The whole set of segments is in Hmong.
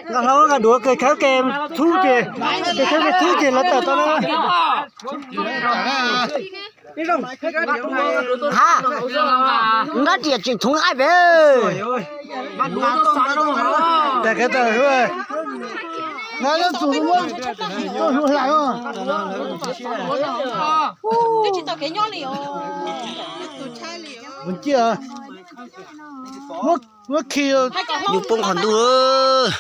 Nqa hlau nqa duav kawg khawb ke txhub ces, kawg khawb ke txhub ces lawv tawm tau na. Ha, nrab riam tseem txhoov qaij pem. Tawm kawg tawm, nqa lub txhuv muab tuaj hlua hlais os. Mus ciaj, muab khi. Nyuj poob qhov ntuj.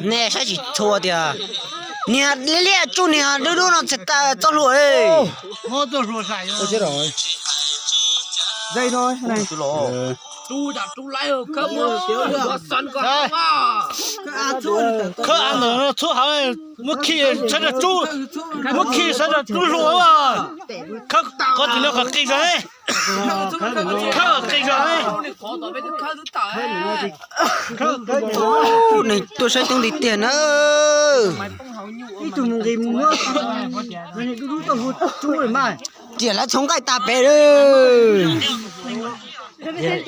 Nej saib tsis txhua tias niag liab liab tsuj niag dub dub no txhob hlua li. Khawb av ntawm no txhub hauv, muab khi sawv daws rub, muab khi sawv daws rub hlua. Khawb qhov twg no qhov qis zog ne, khawb qhov qis zog ne. Neeg tuaj saib coob tiag tiag na. Ib tug mus nqis mus muab dub dub tuaj hu rub mas. Riam lawv txhoov nqaij tag pem lawm. Neeg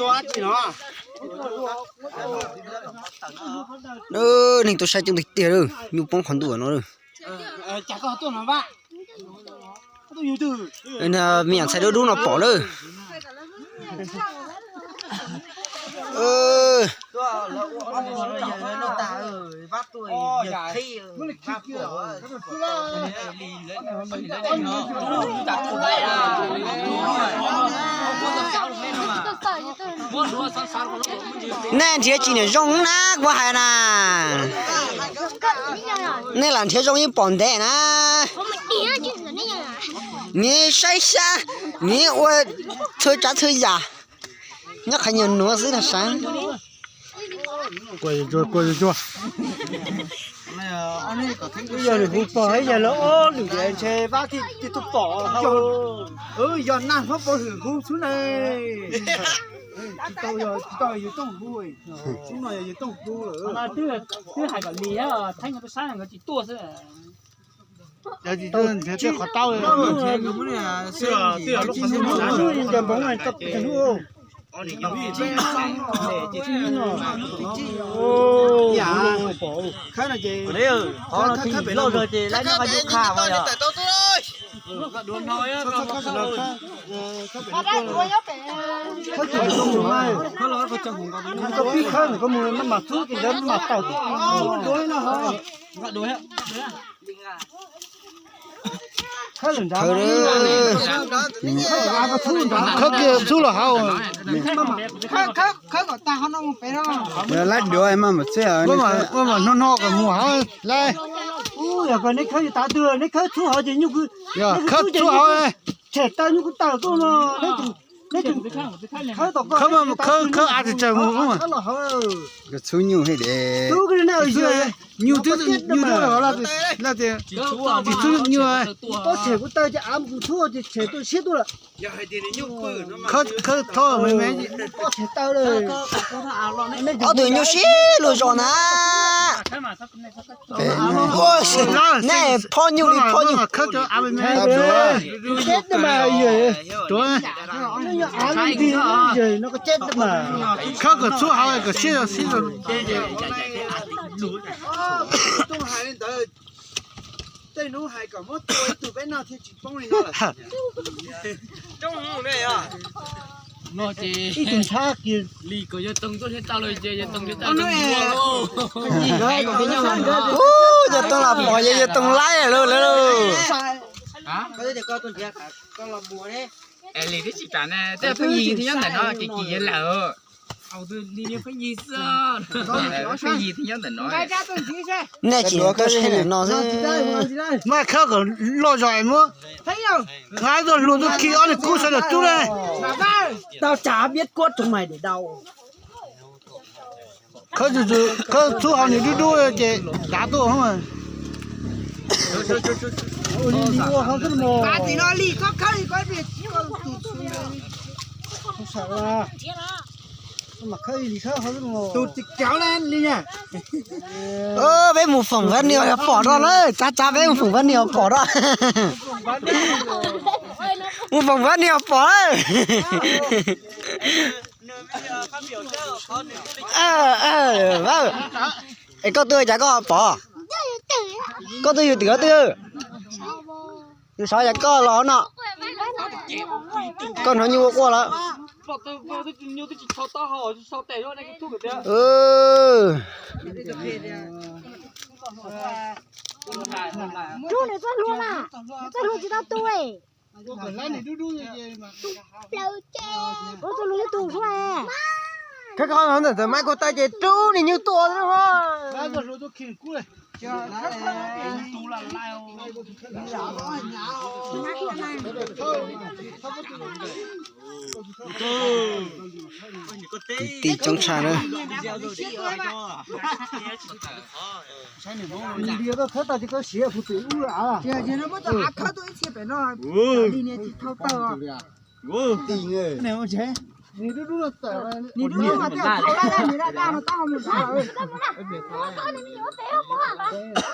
tuaj saib coob tiag tiag lawm, nyuj poob qhov ntuj no lawm. Me nyuam ntxhais dub dub no pom lawm. Nej nrhiav tsis niam zoo na, kuv hais na. Nej lam nrhiav zoo yeej pom ntev na. Niv saib xyab, niv ua txhua tsav txhua yam, nyob qhov nyuag nuav xwb na sav. Yog nws hu pog ib yam li ob lwm ntshe vab thiaj tuaj pom. Yog nag hlob pov hwm hu xwb na. Tsis tau yog, tsis tau yog yus tooj hu, xub no yog yus tooj hu lawm. Twb hais kom lig, Theeb no peb saib nkawd tsis tuaj xwb. Qhov taub ntawd npoo hnub. Khawb no ces, khawb pem no, khawb pem no, khawb pib khawb ntawm koj mus maj mam txhub ces ntawd maj mam tawm tuaj. Khawb lawm nrad, khawb kiag txhub los hauv. Khawb kom tag ho no mus pem no. Laib duav maj mam txhub, ua mam no no kom mus hauv laib. Yog koj neb khawb tas twg neb khawb txhub hauv ces nyuj kw, khawb txhub hauv, tshem taw nyuj kw tawm tuaj no. Neb khawb, khawb av tsawg tsawg mus, khawb los hauv. Txhub nyuj, nyuj twb, nyuj twb, tsis txhub nyuj, tsis txhub nyuj. Pob tshem kuv taw ces av kuv txhub ces tshem tuaj siab tuaj lawm. Khawb, khawb thob me me. Ob tug nyuj sib luag zos na. Nej phob nyuj li phob nyuj. Khawb kom txhub hauv kom siab sib. Tej hnub hais kom muab tua ib tug peb noj thiaj tsis poob li no lawm. Ib tug ntshab kiag li kom yawg Toog tuaj thiaj tau lawm ces yawg Toog thiaj tau lawm. Ub, yawg Toog los pom yawg, yawg Toog laib lawm lauj. Es li twb tsis tas ne, tej pheej yig thiaj nyob ntawm no ces kis yawg lawm. Nej tsis tuaj saib ntawm no xwb. Maj khawb kom loj zog es muab nqa tuaj hlua tuaj khi ob niag kub sawv daws rub ne. Tau tsav biab kuab rau mais de dau. Khawb txhub hauv nws dub dub ces dav tuaj. Tus tsis kav li li na. Peb mus foom Vaj Nias pom rau lawm, tsav tsav peb mus foom Vaj Nias pom rau. Mus foom Vaj Nias pom lawm. Es koj twb cas koj pom? Koj twb yug twm koj twb, yus xav yog koj los no. Koj hnov nyuj ua quaj lawm. Rub nws txoj hlua na, nws txoj hlua tsis tau tu. Ua txoj hlua yuav tu suab. Khawb qhov no ntawm maiv kuv tawm ces rub nws nyuj tuaj. Tim coob tshaj na.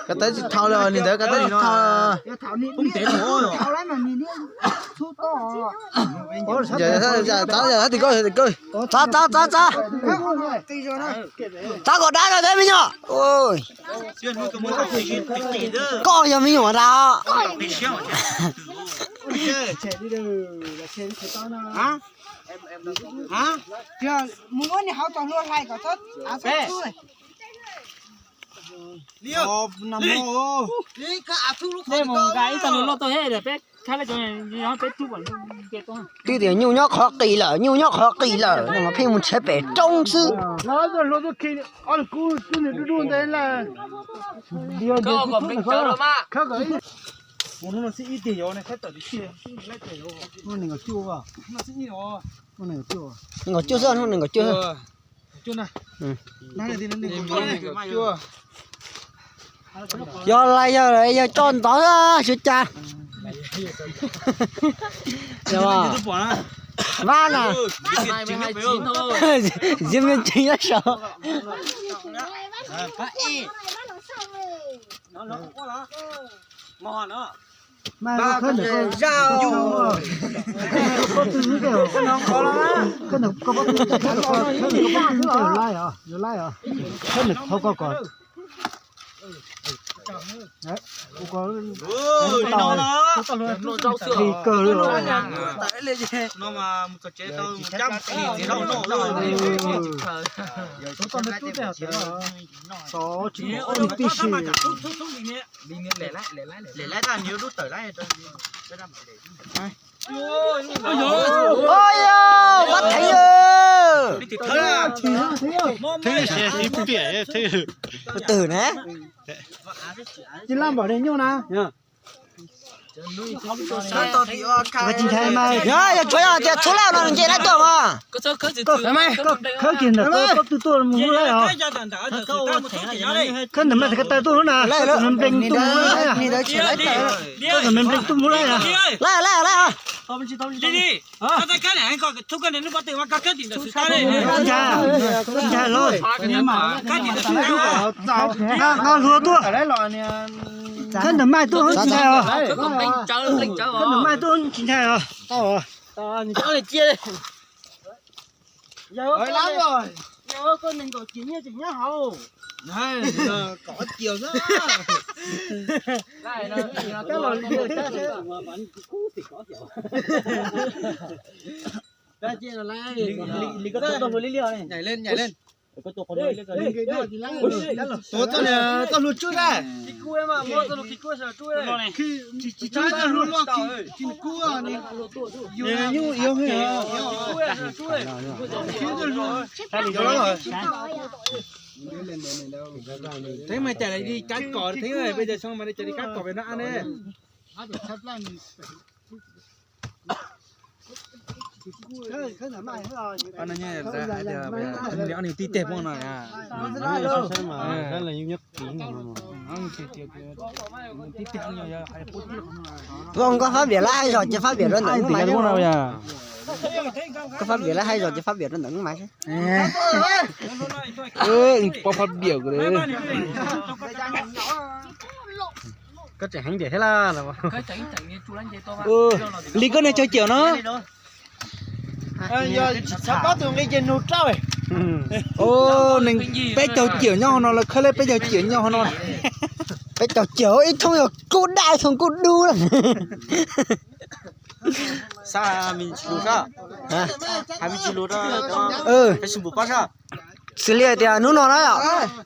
Koj tab tsis thau li, nws ntawd koj tab tsis thau. Txav, txav, txav, txav. Txav kom dab rau thiab me nyuam. Koj yog me nyuam ntag. Twb tias nyuj nyob qhov qis lawm, nyuj nyob qhov qis lawm, no mas pheej mus nrhiav pem roob xwb. Nees nkaum cuaj xwb, nees nkaum cuaj xwb. Yog lais yog, yog tso ntov xwb cas. Vaj na. Ziv me tsev nyob saud. Pab theev, twm ne. Tsis laj npaum li nyuj na. Yog tsuav yog tias txhua laj no nws nce laib tuaj mas. Khawb kiag ntawm koj pob tw tuaj mus laib os. Khawb ntawm mas koj taw tuaj lub na, koj ntawm me nplees tuaj mus laib. Koj ntawm me nplees tuaj mus laib. Laib laib laib. Ntshai los, nqa hlua tuaj. Khawb ntawm mais tuaj tsis ntshai os. Khawb ntawm mais tuaj tsis ntshai os. Tuav txoj hlua tswb na. Theeb mas cas li kab kom theeb, peb cov xyoo mas li cas li kab kom pem no ne. Ob niag tib teg poob no. Koj fab piam lab haib zog ces fab piam rau ntawm mas. Koj fab piam lab haib zog ces fab piam rau ntawm mas. Poj fab piam. Koj tseem heev tiag thiab lab. Li koj niag cog ciam no. Peb caug ciam nyob hauv no, lawv khawb lawv peb caug ciam nyob hauv no. Peb caug ciam ib thooj yog kub daj, ib thooj kub dub lawm. Xws li hais tias hnub no na,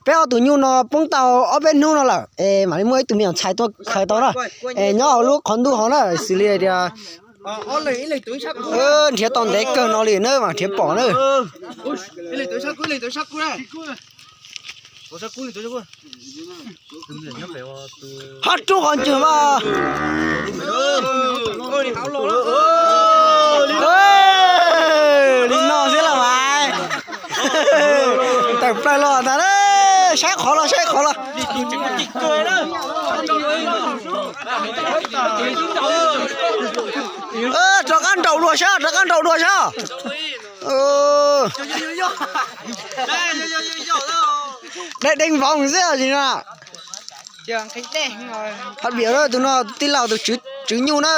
peb ob tug nyuj no poob tau ob peb hnub no lawm es mam li muaj ib tug me nyuam ntxhais tuaj khaws tau na. Es nyob hauv lub qhov ntuj hauv na, xws li hais tias nrhiav tau ntev kawg no li na mas nrhiav pom na. Ho rub qhov ncwg mas. Li no xwb los mas. Tawm plaws los ntag, saib qhov los saib qhov los. Rov qab nraum dua saib, rov qab nraum dua saib. Dai deej voos xwb os no. Hab piam tus no tij laug tus tswv nyuj na.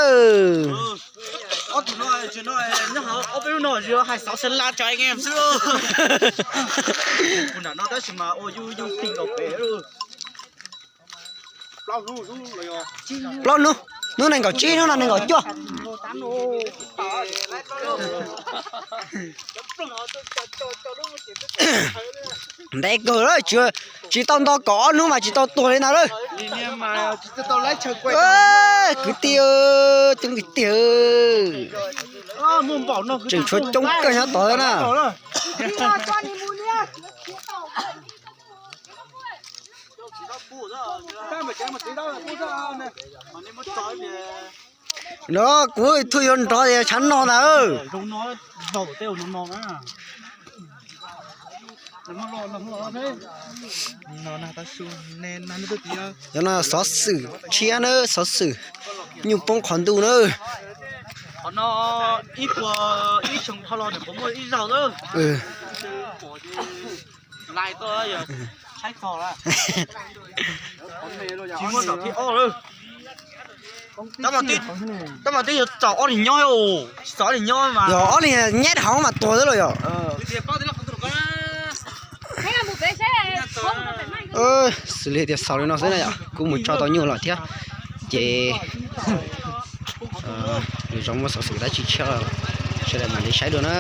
Plaub hnub, hnub nees nkaum tsib, hnub no nees nkaum cuaj. Ntev kawg lawm, tsis tau nto kaum ob hnub mas tsis tau tuag li ntawd lawm. Kwv tij, coob kwv tij, tseem tshuav coob kawg nyob tod na. No kuv thuj yuav nrov es tshav no ntag. Cov no xov xwm tshiab na, xov xwm nyuj poob qhov ntuj na. Tab mas twb yog txaus ob leeg nyob, tsis txaus ob leeg nyob mas. Yog ob leeg nyab hauv mas tuag xwb los yog. Xws li tias xaus li no xwb na yom, kuv mus tso tau nyuj los thiab ces nws zoo muaj xov xwm dab tsi tshiab, sawv daws mam li saib dua na.